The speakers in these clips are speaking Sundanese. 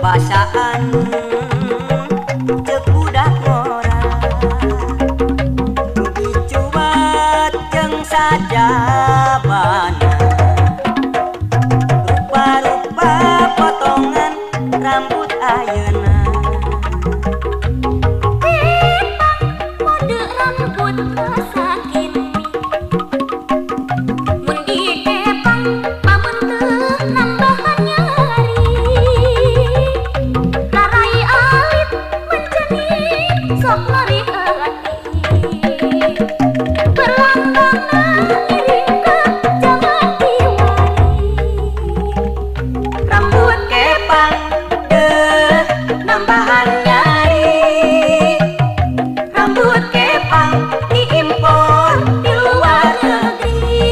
Babasaan ceuk budak ngora nu dicuat jeung sajabana. Rupa-rupa potongan rambut ayeuna. Kepang mode rambut masa kini, mun dikepang pamenteuh nambahan nyeri. Rarai alit mencenik sok ngeri hati, perlambangna ngiring ka jaman kiwari. Rambut kepang deuh nambahan nyari, rambut kepang diimpor di luar negeri.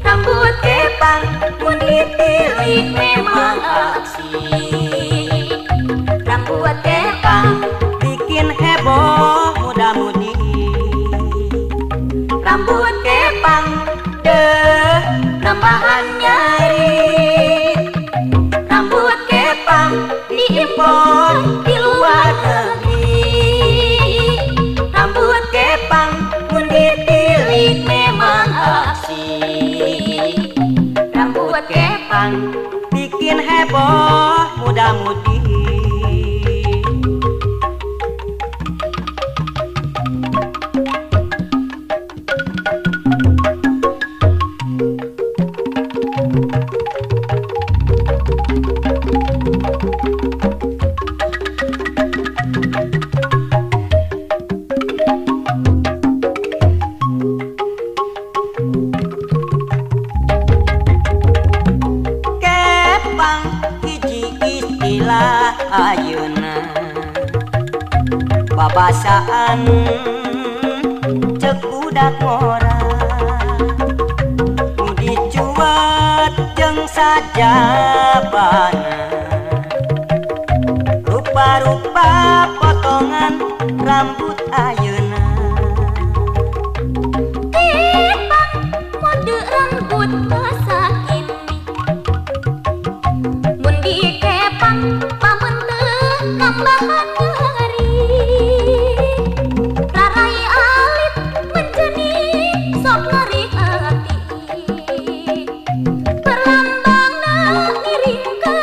Rambut kepang mun ditilik memang aksi, rambut kepang bikin heboh muda-mudi. Rambut kepang deuh nambahan nyari, rambut kepang diimpor di luar negeri. Rambut kepang mun ditilik memang aksi, rambut kepang bikin heboh muda-mudi. Kepang hiji istilah ayeuna, babasaan ceuk budak ngora nu dicuat jeung sajabana. Rupa-rupa potongan rambut ayeuna. Kepang mode rambut masa kini, mun dikepang pamenteuh nambahan nyeri. Rarai alit mencenik sok ngeri hati, perlambangna ngiring ka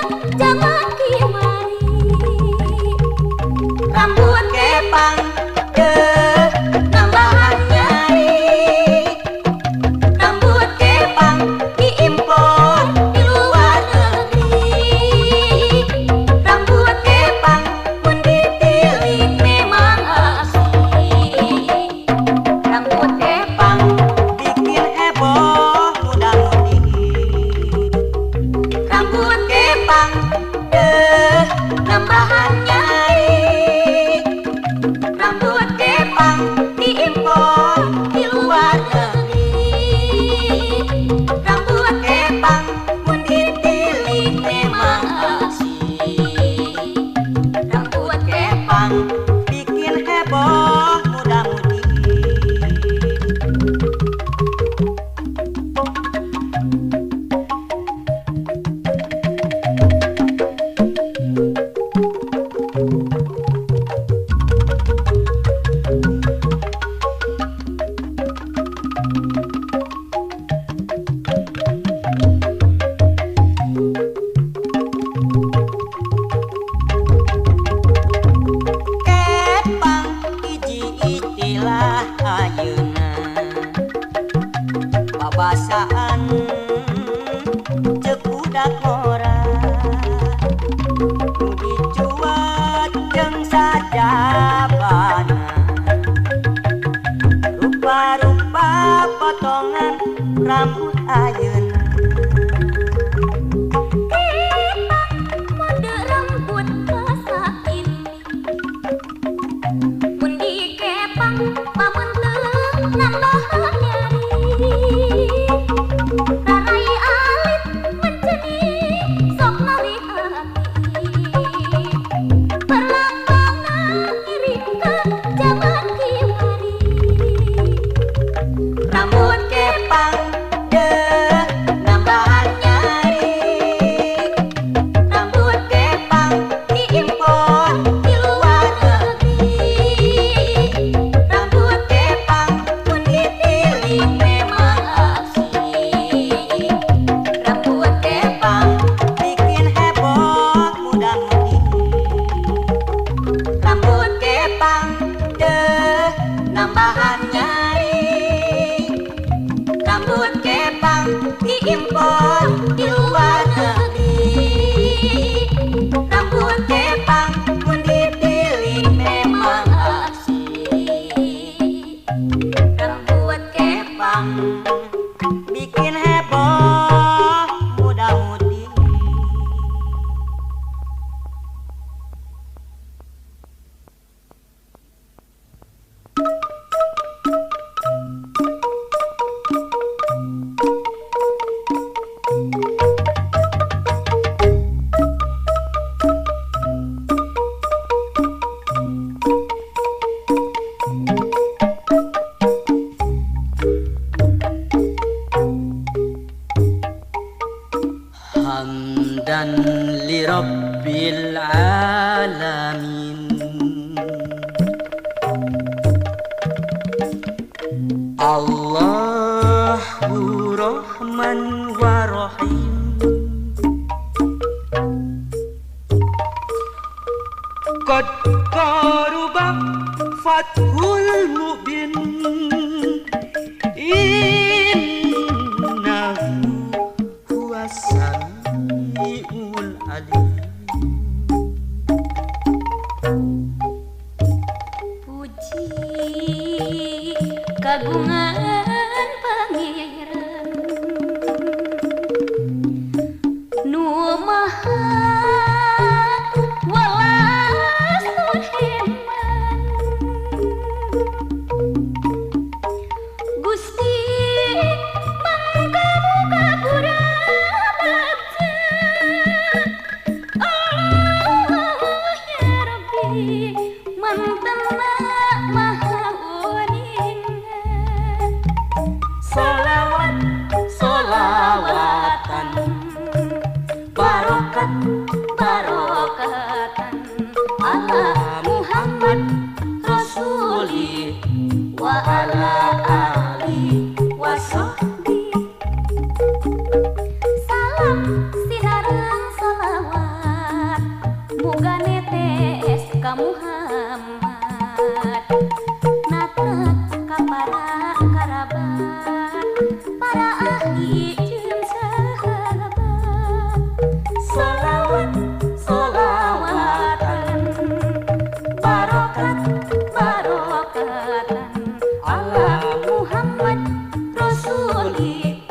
Li rabbil alamin. Allahu Rahman wa Rahim. Qad qaruba fathul mubin. Innahu huwas samiul alim. Puji kagungan Pangeran nu maha welas tur heman. Gusti mangga muka pura bagja. Allah ya Rabbi mantena maha uninga. Salawat solawatan barokat barokatan ala Muhammad Rasuli wa ala ali wa sahbi. Salam sinareng salawat muga netes ka Muhammad. Natrek ka para karabat para ahli jeung sahabat. Salawat solawatan barokat barokatan ala Muhammad Rasuli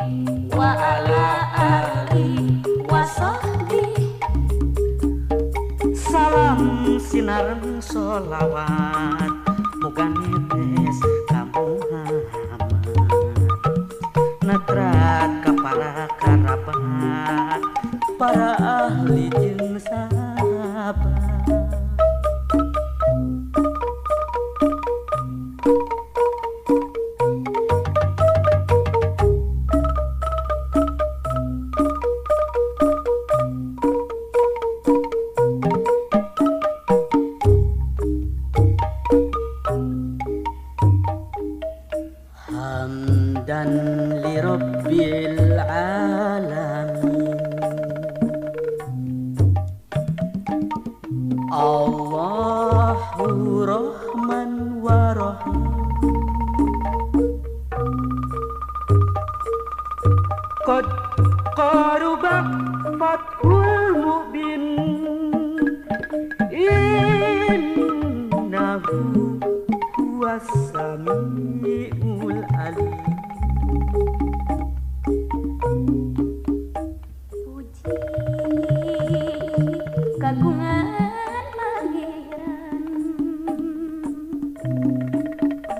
wa ala ali wa sahbi. Salam sinareng solawat muga netes ka Muhammad. Natrat ka para karabat para ahli jeung sahabat. Hamdan li rabbil alamin. Allahu Rahman wa Rahim. Qad qaruba fathul mubin. Innahu huwas samiul alim. Puji kagungan Pangeran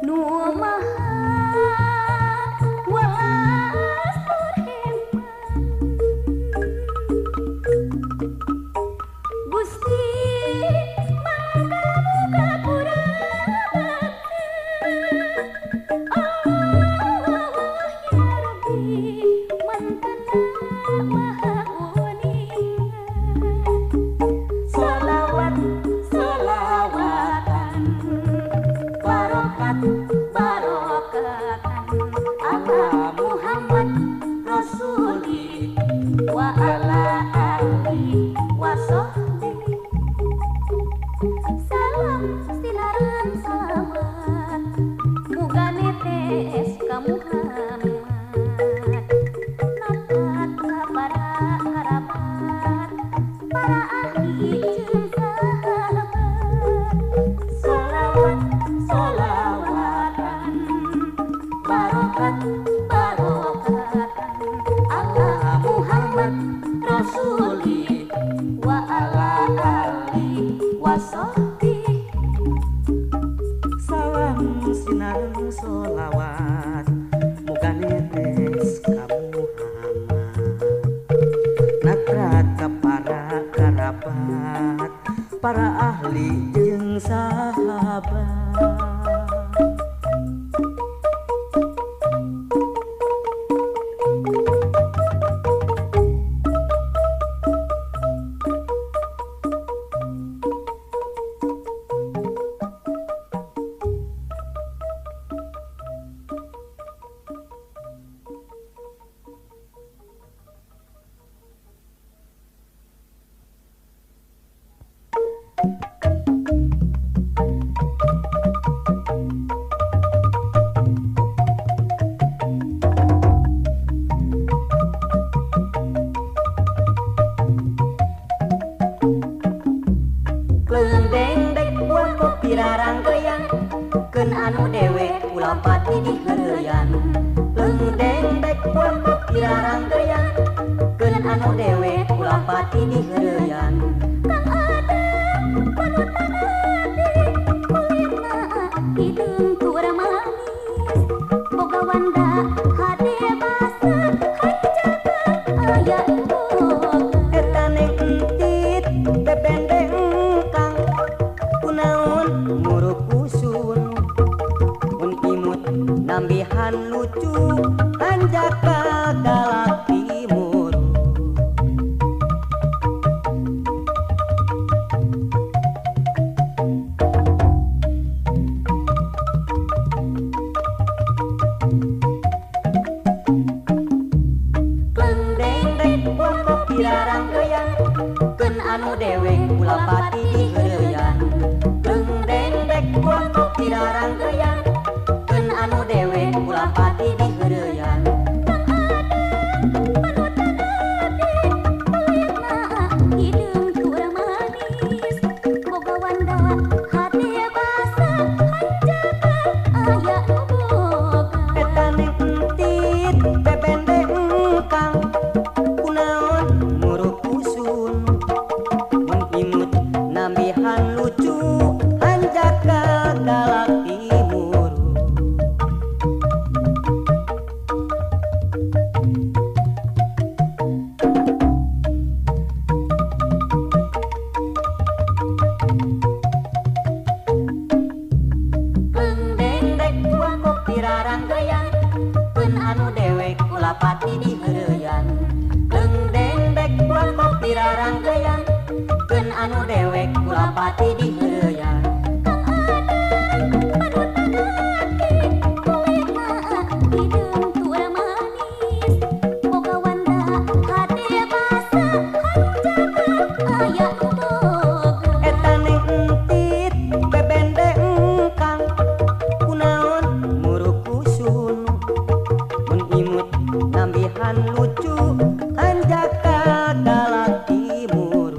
nu maha welas tur heman. Gusti mangga muka pura bagja. Allah ya Rabbi mantena maha uninga. Salawat solawatan barokat barokatan ala Muhammad Rasuli wa ala ali wa sahbi. Salam sinareng salawat muga netes ka Muhammad. Natat ka para karabat para ahli jeung sahabat. Salawat solawatan barokat barokatan ala Muhammad Rasuli wa ala ali wa sahbi. Salam sinareng solawat muga netes ka Muhammad. Natrat ka para karabat para ahli jeung sahabat. kula pati diheureuyan. Leung dendek buah kopi raranggeyan, keun anu dewek kula pati diheureuyan. Kang ada panutan abdi, kulitna hideung tur manis, boga wanda hade basa hanjakal aya boga. Eta neng entit bebendeng kang, kunaon muruk usun, mun imut nambihan lucu hanjakal galak timur. Kleung dendek buah kopi raranggeyan, keun anu dewek kula pati diheureuyan. Kleung dendek buah kopi raranggeyan, keun anu dewek kula pati diheureuyan. Kang ada panutan abdi, kulitna hideung tur manis, boga wanda hade basa hanjakal aya nu boga. Eta neng entit bebendeng kang, kunaon muruk usun, mun imut nambihan lucu hanjakal galak timur. Kleung dendek buah kopi raranggeyan, keun anu dewek kula pati diheureuyan. Kleung dendek buah kopi raranggeyan, keun anu dewek kula pati diheureuyan. Kang ada panutan abdi, kulitna hideung tur manis, boga wanda hade basa hanjakal aya nu boga. Eta neng entit bebendeng kang, kunaon muruk usun, mun imut nambihan lucu hanjakal galak timur.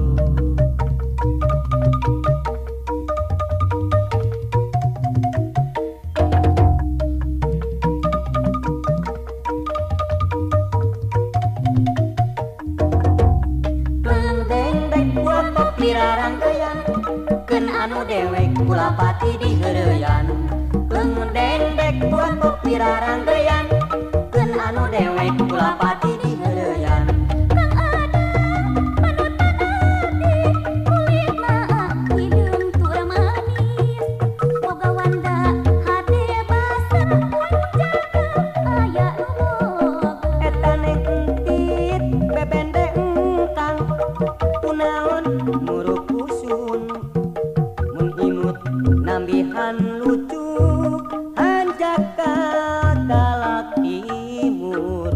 Kleung dendek buah kopi raranggeyan, keun anu dewek kula pati diheureuyan. Kleung dendek buah kopi raranggeyan, keun anu dewek kula pati diheureuyan. Kang ada panutan abdi, kulitna hideung tur manis, boga wanda hade basa hanjakal aya nu boga. Eta neng entit bebendeng kang, kunaon muruk usun, mun imut nambihan lucu hanjakal galak timur.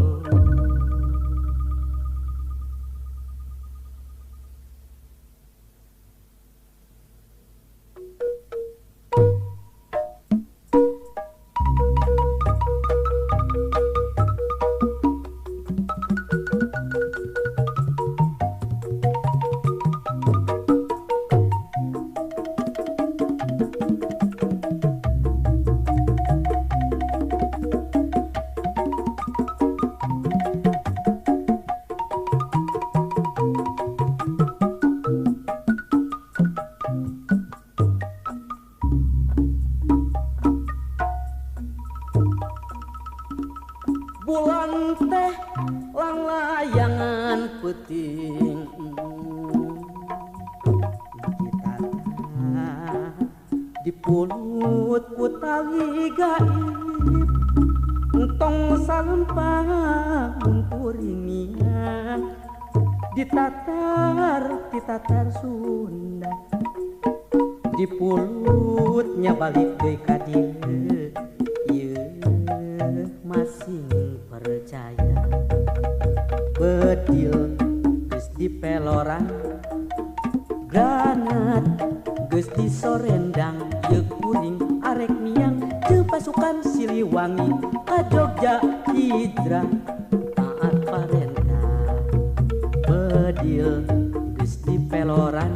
Bulan teh langlayangan peuting, ditata dipulut ku tali gaib, entong salempang mun kuringian, ditatar ditatar Sunda, dipulutnya balik deui ka dieu, ieu masing percaya. Bedil geus dipeloran, granat geus disorendang, ieu kuring arek miang jeung pasukan Siliwangi ka Jogja hijrah taat parentah. Bedil geus dipeloran,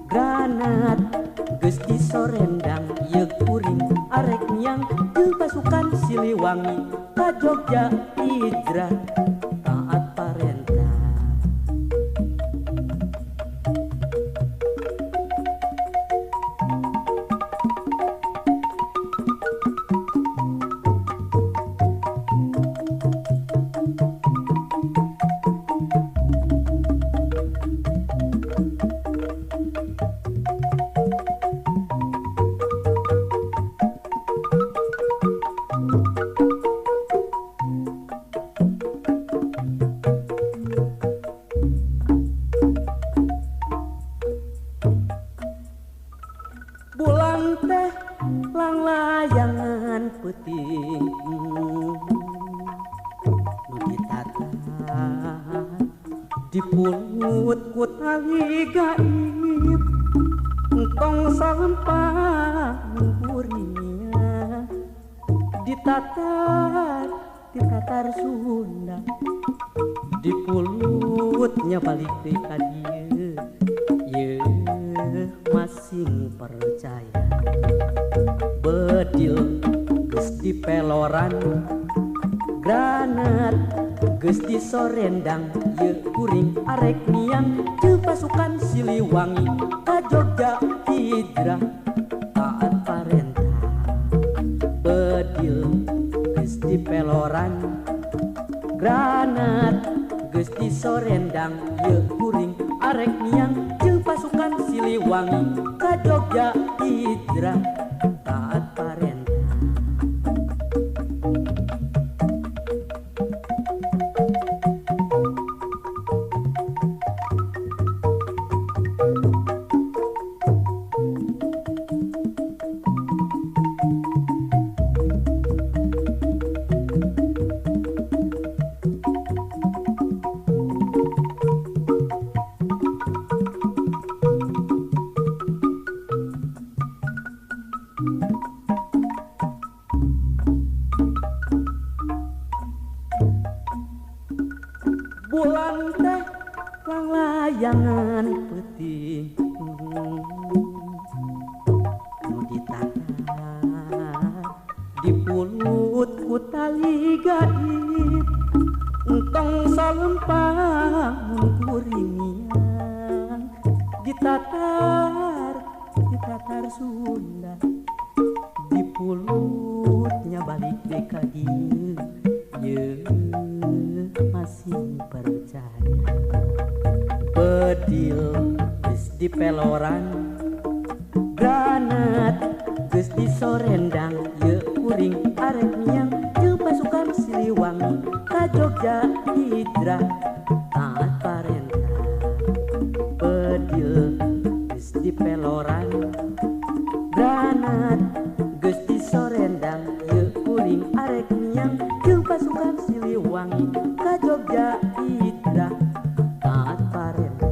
granat geus disorendang, ieu kuring arek miang Siliwangi ka Jogja hijrah taat parentah. Bulan teh langlayangan peuting nu ditatar dipulut ku tali gaib entong sampah kuringnya ditatar ditatar Sunda dipulutnya balik deui ka dieu ye masing percaya. Bedil geus dipeloran granat geus disorendang ye kuring arek niang jeung pasukan Siliwangi ka Jogja hijrah taat parentah. Bedil geus dipeloran granat geus disorendang ye kuring arek niang jeung pasukan Siliwangi ka Jogja hijrah taat parentah. Bulan teh langlayangan peuting nu ditatar dipulut ku tali gaib entong salempang mun kuringian ditatar ditatar Sunda dipulutnya balik deui ka dieu ye masih percaya. Bedil geus dipeloran granat geus disorendang ye kuring arek miang jeung pasukan Siliwangi ka Jogja hijrah taat parentah. Bedil geus dipeloran granat geus disorendang ye kuring arek miang jeung pasukan Siliwangi ka Jogja hijrah taat parentah.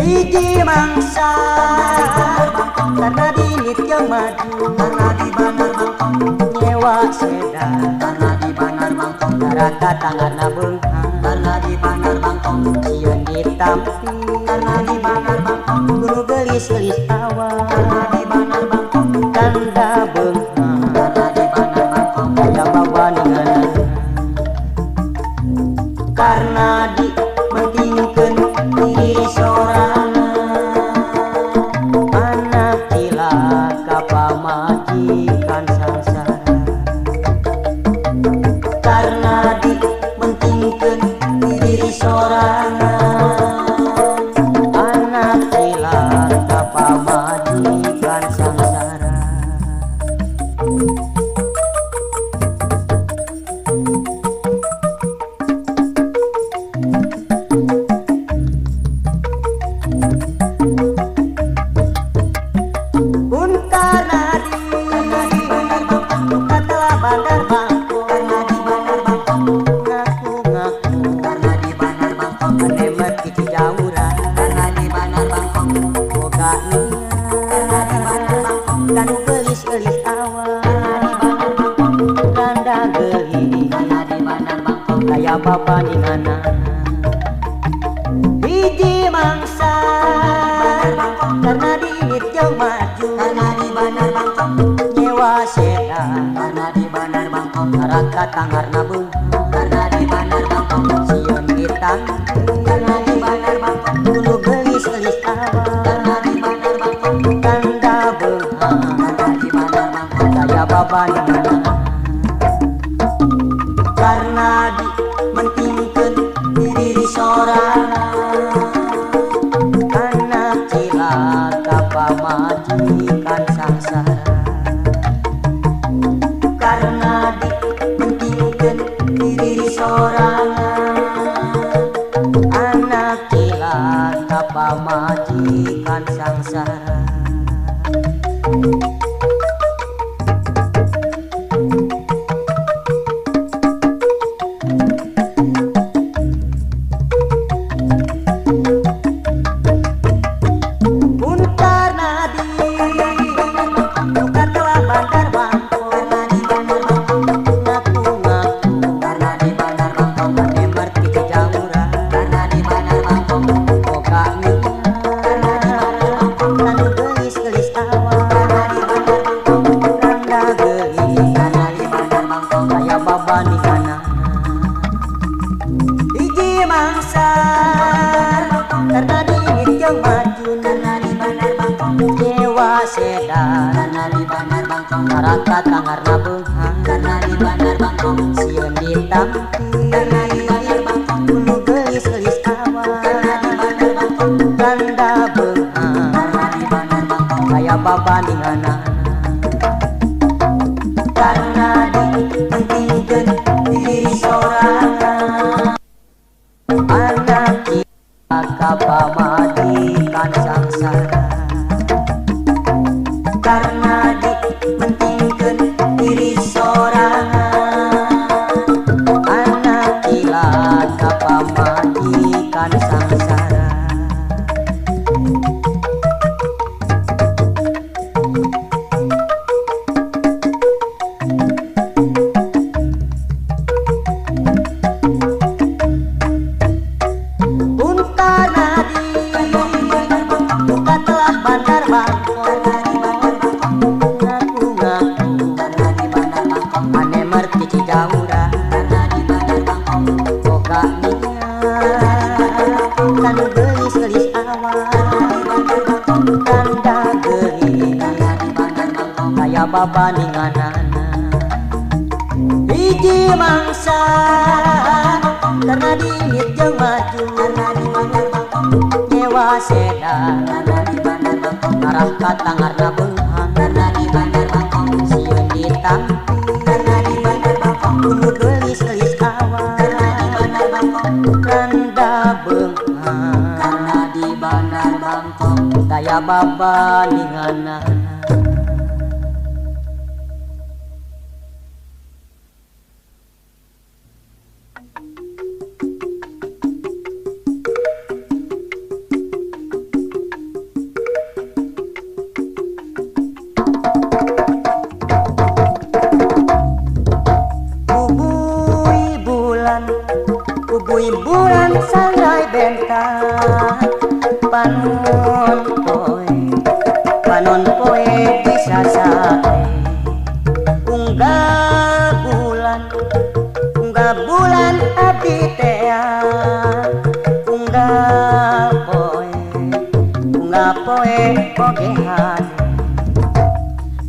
Hiji mangsa karena dinit yang maju karena di Bandar Bangkok nyewa sedan karena di Bandar Bangkok rata tanganna beunghar karena di Bandar Bangkok sieun ditampi karena di Bandar Bangkok guru gelis-gelis awal karena di Bandar Bangkok tanda beunghar. ti Cijawura Karena di Bandar Bangkok boga Karena di Bandar Bangkok kanu geulis-geulis awak Karena di Bandar Bangkok randa geulis Karena di Bandar Bangkok daya babandinganna hiji mangsa karena diit jeung maju Karena di Bandar Bangkok nyewa sedan Karena di Bandar Bangkok raka tangarna beunghar Karena di Bandar Bangkok sieun ditangkep Karena di Bandar Bangkok kudu geulis-geulis awak Karena di Bandar Bangkok tanda beunghar Karena di Bandar Bangkok daya babandinganna karena dimentingkeun diri sorangan anak cilaka pamajikan sangsara karena dimentingkeun diri sorangan anak cilaka pamajikan sangsara. Hiji mangsa karena diit jeung maju Karena di Bandar Bangkok nyewa sedan Karena di Bandar Bangkok raka tangarna beunghar Karena di Bandar Bangkok sieun ditangkep Karena di Bandar Bangkok kudu geulis-geulis awak Karena di Bandar Bangkok randa beunghar Karena di Bandar Bangkok daya babandinganna karena dipentingkeun diri sorangan anak cilaka pamajikan sangsara karena dipentingkeun diri sorangan anak cilaka pamajikan sangsara. Kanu geulis-geulis awak tanda geulis daya babandinganna hiji mangsa karena diit jeung maju Karena di Bandar Bangkok nyewa sedan Karena di Bandar Bangkok arah ka tangarna beunghar Karena di Bandar Bangkok sieun ditangkep Karena di Bandar Bangkok kudu geulis-geulis awak Karena di Bandar Bangkok randa beunghar Karena di Bandar Bangkok daya babandinganna. Bubuy bulan sangrai bentang panon poe bisa sate unggah bulan abdi tea unggah poe oge hade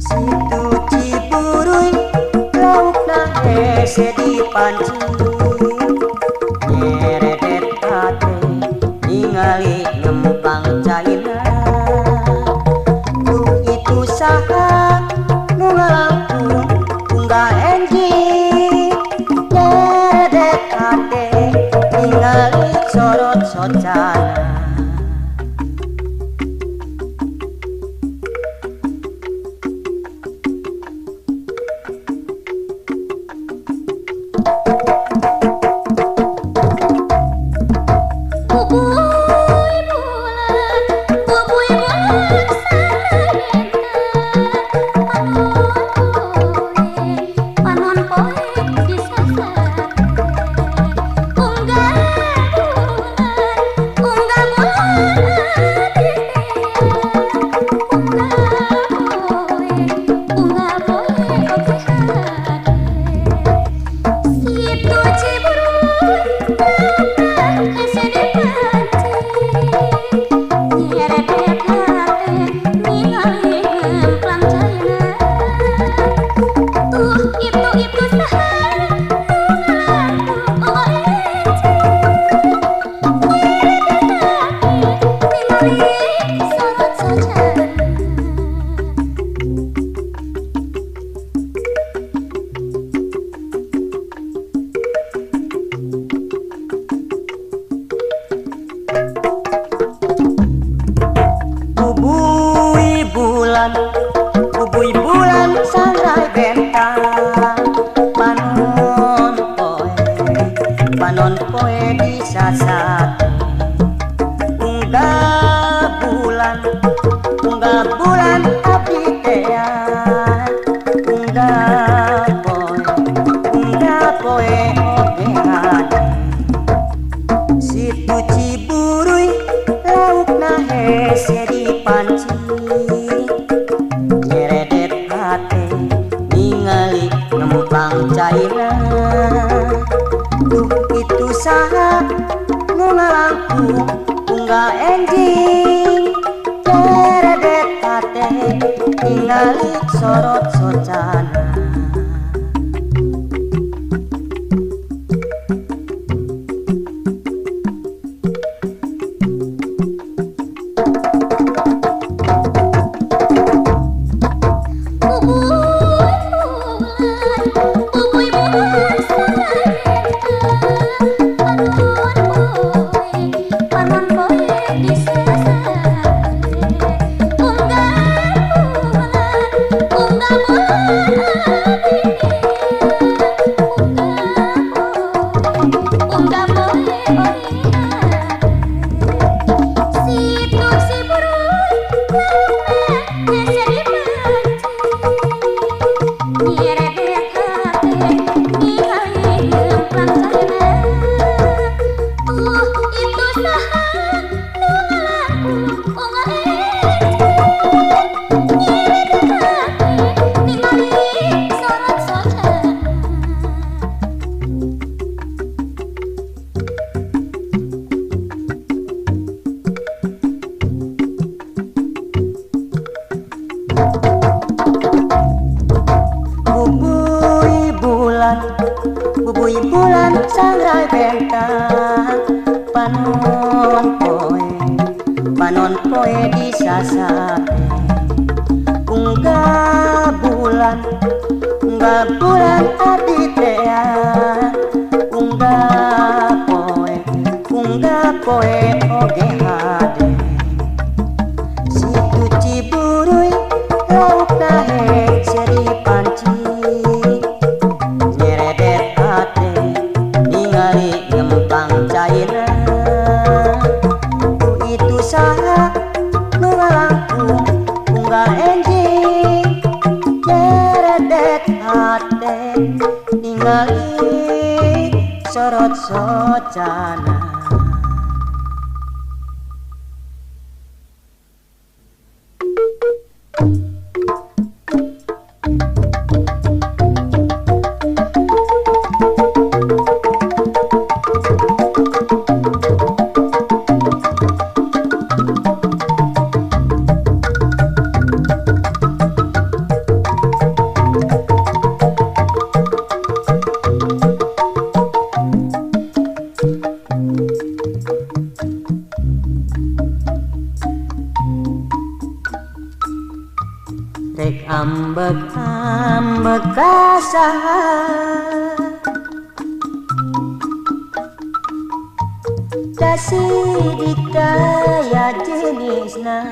situ Ciburuy laukna hese dipanci nyeredet hate ningali ngempang caina nu itu saha nu ngalangkung unggah enjing nyeredet hate ningali sorot socana. Bubuy bulan, bubuy bulan sangrai bentang. Panon poe disasat. Unggah bulan abdi tea. Unggah poe oge hade. Situ Ciburuy laukna hese dipanci. Nyeredet hate ningali ngempang caina. Duh itu saha nu ngalangkung unggal enjing. Nyeredet hate ningali sorot socana. Bubuy bulan sangrai bentang. Panon poe disasat. Unggal bulan abdi tea. Unggal poe oge hade. Situ Ciburuy laukna hese dipanci. Nyeredet hate ningali ngempang caina. Tuh itu saha nu ngalangkung unggal enjing. Nyeredet hate ningali sorot socana. Bubuy bulan sangrai bentang. Panon poe disasat. Unggal bulan abdi tea. Unggal poe oge hade. Situ Ciburuy laukna hese dipanci. Nyeredet hate ningali ngempang caina. Tuh itu saha nu ngalangkung unggal enjing. Nyeredet hate ningali sorot socana. Rek ambek-ambek ka saha, da sidik daya jenisna.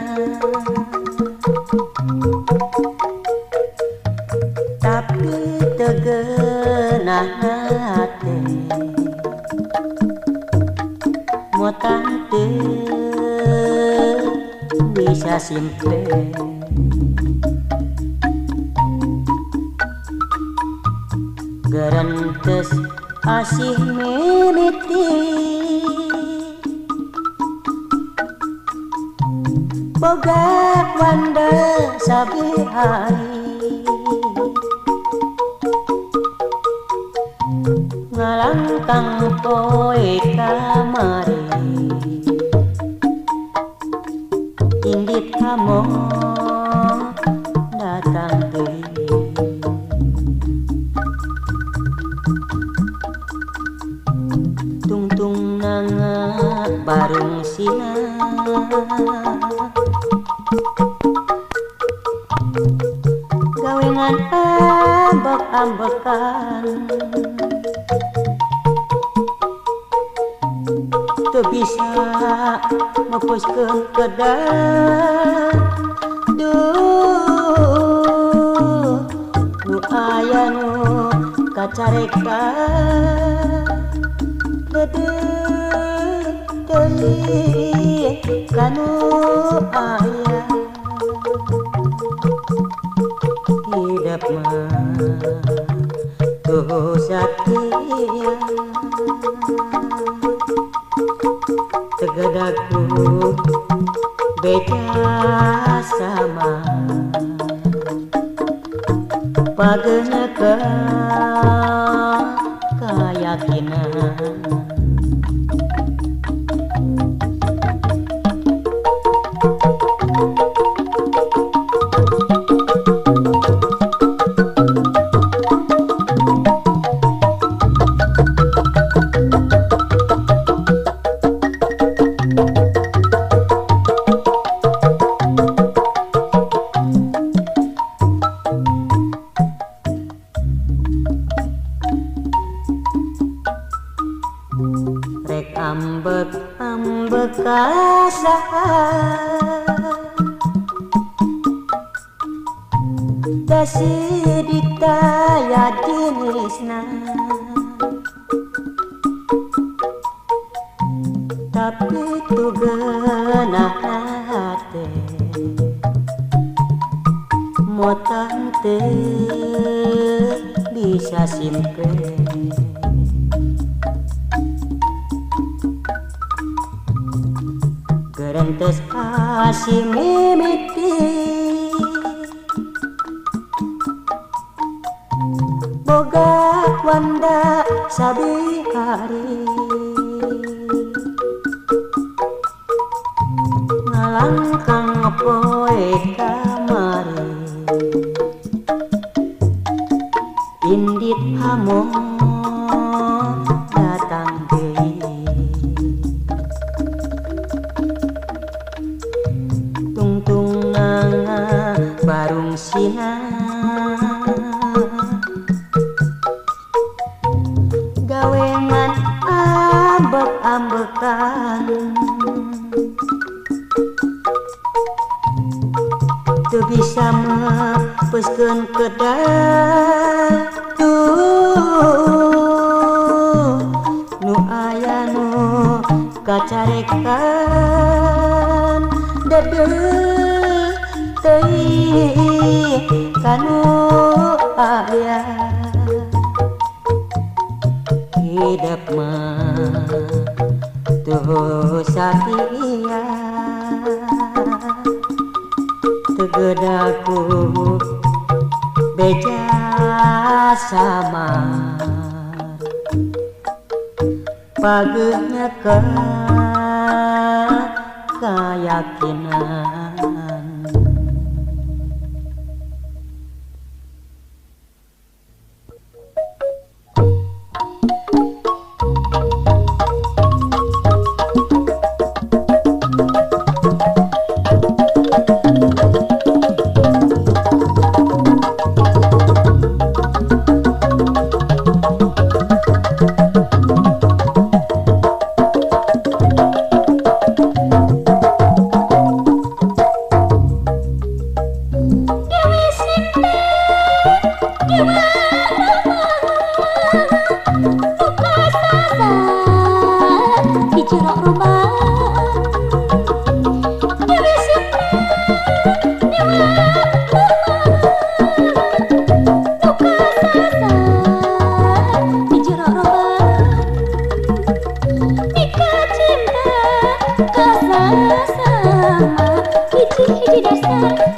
Tapi teu geunah hate motan teu bisa simple. Gerentes asih mimiti boga wanda sabi hari. Ngalangkang poe kamari indit hamo datang deui. Tungtung nanga barung sina gawengan ambek-ambekan. Teu bisa mapuskeun kedah. Duh. aya nu kacarekan deudeuh teuing kanu aya hidep mah tuh satia tegedaku beja sama pagena keyakinan. Rek ambek ambek kasaha dasidik taya jenisna tapi tugeuna hate motan teu bisa simpe. Gerentes asih mimiti boga wanda sabihari ngalangkang poe kamari indit hamo datang deui tungtung barung sina gawengan ambek-ambekan teu bisa mepeskeun kedah tuh nu aya nu kacarekan deudeuh teuing kanu aya hidep mah tuh satia tegedaku beja sama pageunya keyakinan.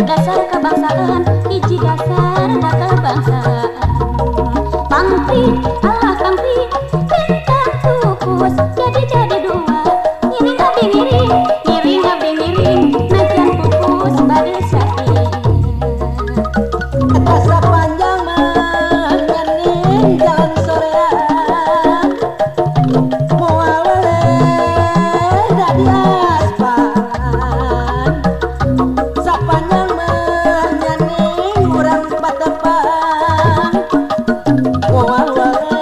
Dasar kebangsaan, hiji dasar kebangsaan. Pangpi, Allah pangpi, bentang pupus jadi dua. Ngiring abdi ngiring, ngiring abdi ngiring, najan pupus bade satia. Kasa panjang mah nyaning jalan sorean, moal weleh dadi aspalan. Sapanjang mah nyaning urang patepang, moal weleh.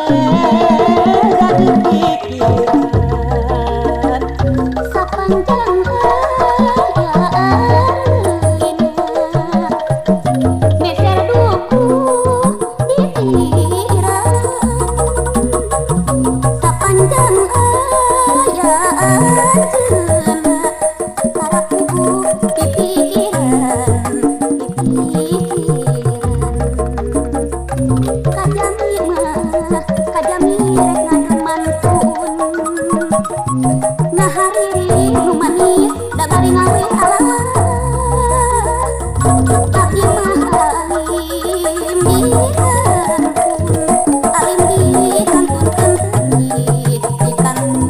we alawa abdi mah alim dikantun alim dikantun teuing dikantun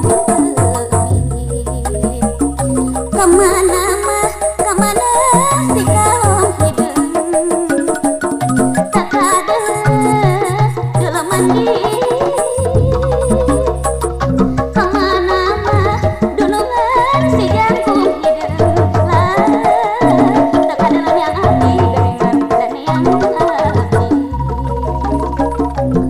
teuing kamana mah kamana si kalong hideung takadeus deuleman kamana mah dulungan si jangkung hideung lah takadeulem yang abdi geuningan dan yang abdi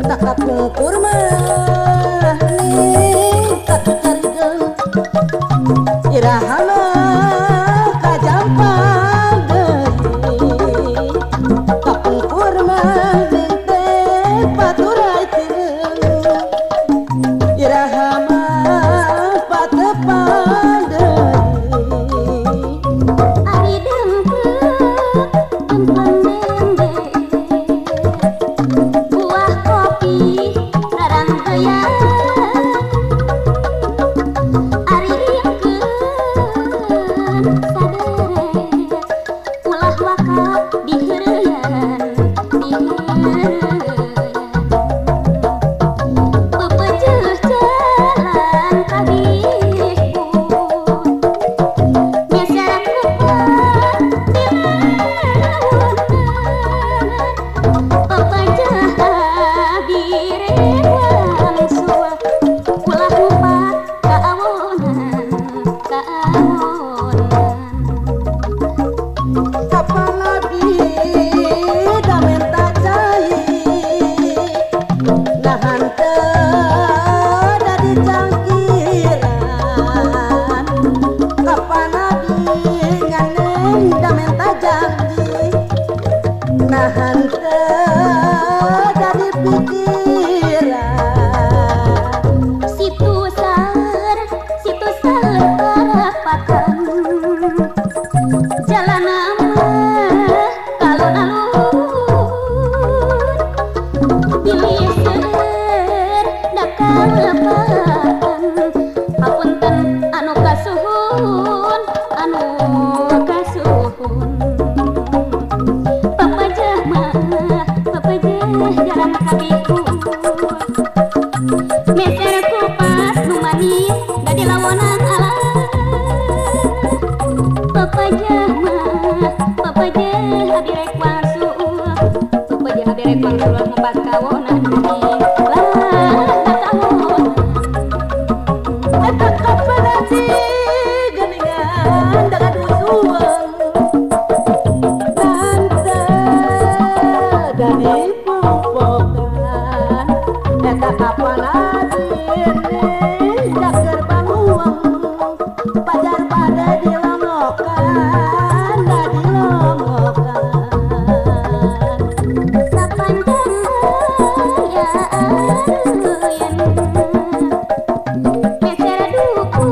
Takapungkur mah ning katucarigeun iraha mah kajampang deui kapungkur mah ning teh paturai tireung iraha mah patepang deui ari dengkeuk jeung dendek buah kopi rarangkeyan ari ringkeun saderet ulah waka diheureyan diheureyan pepejeuh jalan kabihpun meser kupat dilawunan pepejeuh abdi rek wangsul ulah ngupat kaawonan kaawonan Kapan lagi da menta cai nahan teu da dicangkiran kapan lagi nganeng da menta janji nahan teu da dipikiran situ sar parapatan jalan mah alun-alun bilih seueur da kalepatan hapunten anu kasuhun anu kasuhun papajah mah papajah jalan kabihpun meser kupas nu manis da dilawonan alah papajah mah papajah abi rek wangsul papajah abi rek wangsul ngupas kawonan lah kawonan Eta kapan lagi geuningan da gadusueung tante da dipopokan eta kapan lagi ning da keur banguang pajar bade dilomlokan da dilomlokan sapanjang aya aruyan meser duku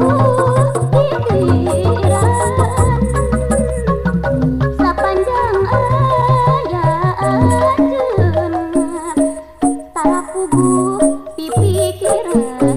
pikiran sapanjang aya anjeunna tara puguh pipikiran.